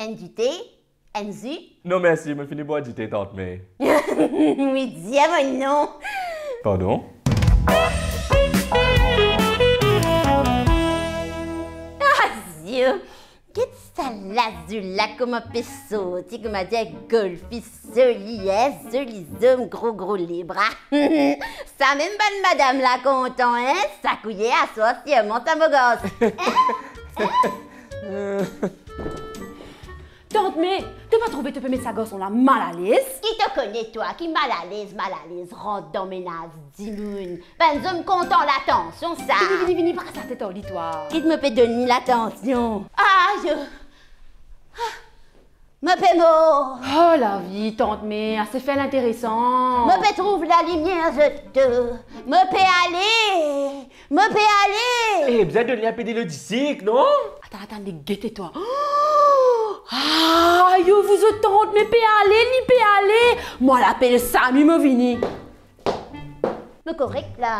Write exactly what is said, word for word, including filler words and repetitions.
Enn dite? Enn zi? Non mersi, mo fini bwar dite, Tant May. Wi, dir mo non. Pardon? Ah, zot! Get sa lazou la kouma pe sorti, kouma dir golfis zoli, eh, zoli zom, gro gro lebra. Samem bann madam la kontan, eh, sa kouye aswar sirman sa mo garson. Eh? Eh? Tant May, to pa trouve to pe met sa garson la malalez? Ki to kone twa, ki malalez, malalez, rant dan menaz dimoun. Bann zom kontan latansion sa. Vini, vini, vini, pa kas latet ar li twa. Ki mo pe donn li latansion? Ayo! Mo pe mor! Oh lavi, Tant May, ase fer linteresan. Mo pe trouv lalimier, zot tou. Mo pe ale! Mo pe ale! Eh, bizin donn li inpe delo disik, non? Atann, atann, li gete twa. Ayo, zot Tant May pe ale, li pe ale. Mo al apel Sami, mo vini. Mo korek la.